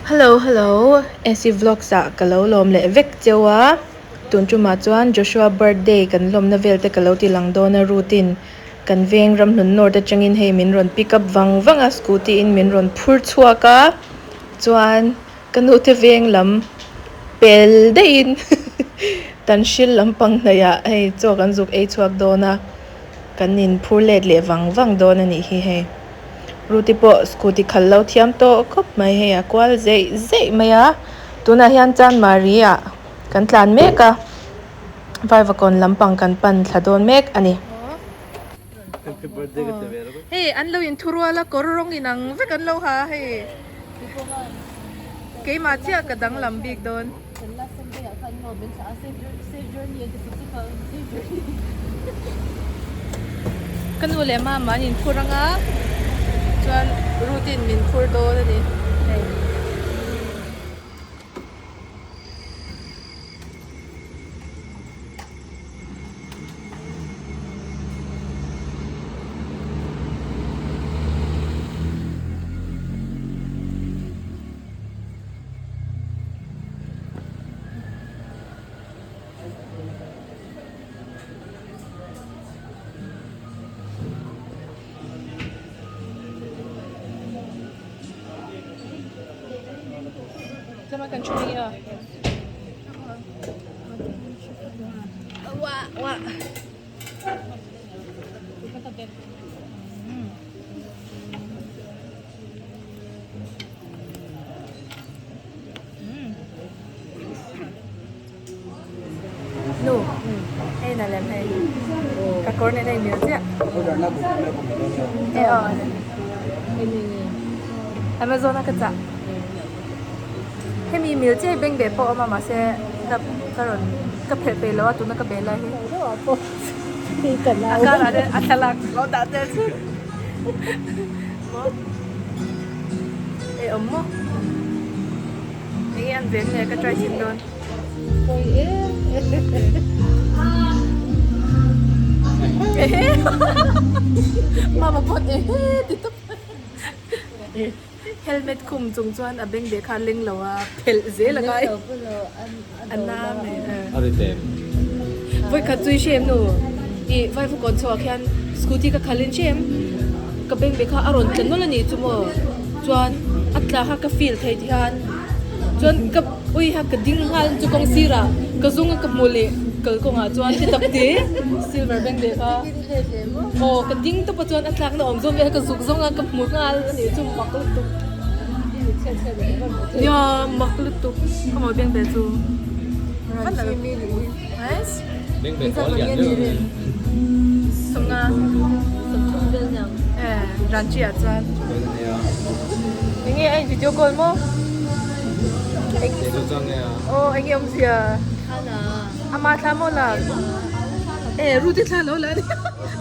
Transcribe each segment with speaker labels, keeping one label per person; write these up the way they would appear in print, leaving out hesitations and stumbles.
Speaker 1: Hello hello Essie vlogs ah ka lo lawm leh vek cheu a tun tumah chuan Joshua birthday kan lawmna vel te ka lo ti lang dawn a routine kan veng ramhlun north atangin hei min rawn pick up vang vang a scooty in min rawn phur chhuak a chuan ka nu te veng lam pel daih in tanhril lampang hnaih ah hei chaw kan zuk ei chhuak dawn a kan in phur let leh vang vang dawn a nih hi hei. Ruti pawh scooty khalh lo thiam tawh khawp mai hei a kual zeih zeih mai a tunah hian chanmari ah kan tlan mek a vaivakawn lampang kan pan thla dawn mek a ni. Hei an lo in thurual a kawr rawng inang vek an lo ha a hei keimah chiah ka danglam bik dawn. Ka nu leh mama an inphur ang a chuan routine min phur dawn a ni hei. Tlama kan thu mai a Wah wah. Nu hei na lem hei ka kawr nen a inmil chiah e aw Amazon a ka chah hemi mil chiah hi bank beh pawh a awm a mahse ka ka rawn ka phelh peih lo a tuna ka beh lai hi a karah te a thlalak lo dah tel chut. Ei awm maw? Enge an veng nge ka try chhin dawn. Mama pawn ehe ti tawp. Helmet khum chung chuan a beng ve kha a leng lo a phelh zel a ngai. A na mai.
Speaker 2: A ri tep.
Speaker 1: Vawikhat chu i hre em nu? Ih Vaivukawn chhuah khian scooty ka khalh in hre em? Ka beng ve kha a rawn tla nawlh a nih chu maw? Chuan a tla kha ka feel thei ti hian chuan ka ui kha ka ding nghal chu kawng sirah ka zung a ka hmu leh kal kawngah chuan ti tak te silver beng ve kha aw ka ding tawp a chuan a tlakna awm zawng vel kha ka zuk zawng a ka hmu nghal a nih chu mak lutuk nia mak lutuk ka mawi beng ve chu Ranchi ah chuan enge a in video call maw aw enge awmzia ama thla maw la e Ruth-i thla lo la a ni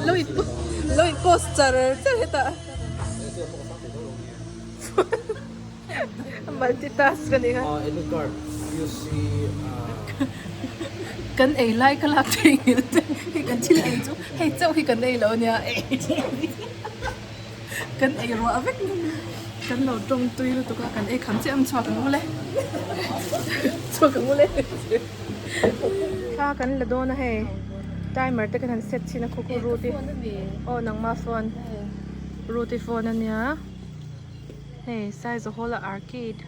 Speaker 1: lo in lo in post char char hetah Multitask a ni kha. Kan ei lai ka lak thei nghilh te hei kan thil ei chu hei chauh hi kan ei lo ania kan ei ruah vek kan lo tawng tui lutuk a kan ei kham chiah ang chhuak ang ule chhuak ang ule thla kan la dawn a hei timer te kan han set chhin a khu khu Ruth-i aw nangma phone Ruth-i phone ania. Hei size a hawl a arcade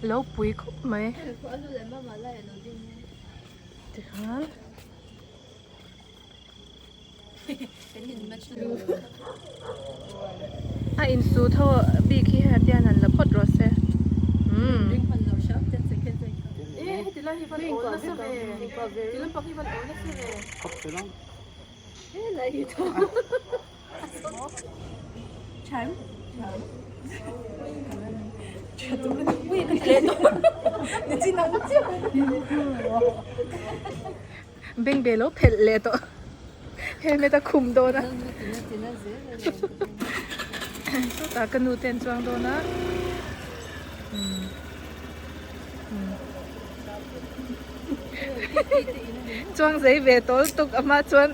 Speaker 1: lo pui khawp mai tikhan a insut ho bik hi heti hian han la phawt rawh se umm e heti lai hi van awl nasa ve ti lampang hi van awl nasa ve. Beng ve lo phelh leh tawh helmet a khum dawn a chutah ka nu te an chuang dawn a chuang zei ve tawl tuk a hma chuan.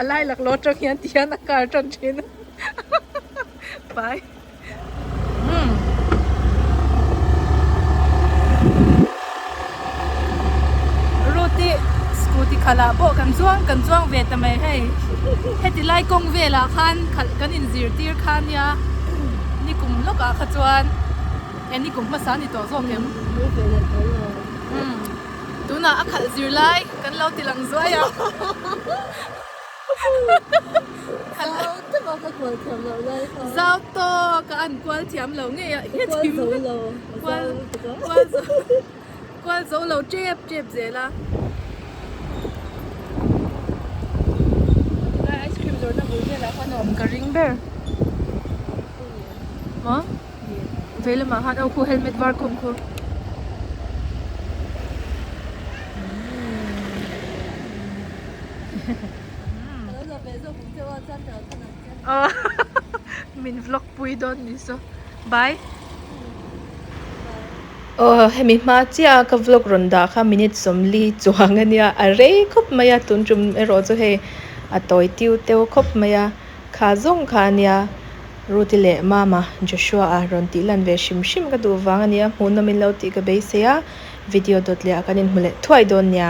Speaker 1: A lai lak lo atang hian ti hian a kar tan thin a pai umm. khalh ah pawh kan chuang kan chuang ve ta mai hei heti lai kawng velah khan khalh kan in zirtir kha nia nikum lawk ah kha chuan e nikum hmasa a ni tawh zawk em tunah a khalh zir lai kan lo ti lang zuai a. Zau tawk a an kual thiam lo ngei a kual kual zo kual zo lo tep tep zel a. Tilai ice cream zawrhna bul velah khan a awm ka ring ber maw vei lamah khan aw khu helmet var khum khu. Min vlog pui dawn ni saw bye. Aw hemi hma chiah a ka vlog rawn dah kha minute 40 chuang a nia a rei khawp mai a tun tum erawh chu hei a tawi tiu teu khawp mai a kha zawng kha a nia Ruth-i leh Mama Joshua a rawn tih lan ve hrim hrim ka duh vang a nia hmuhnawm in lo tih ka beisei a video dawt leh ah kan inhmu leh thuai dawn nia.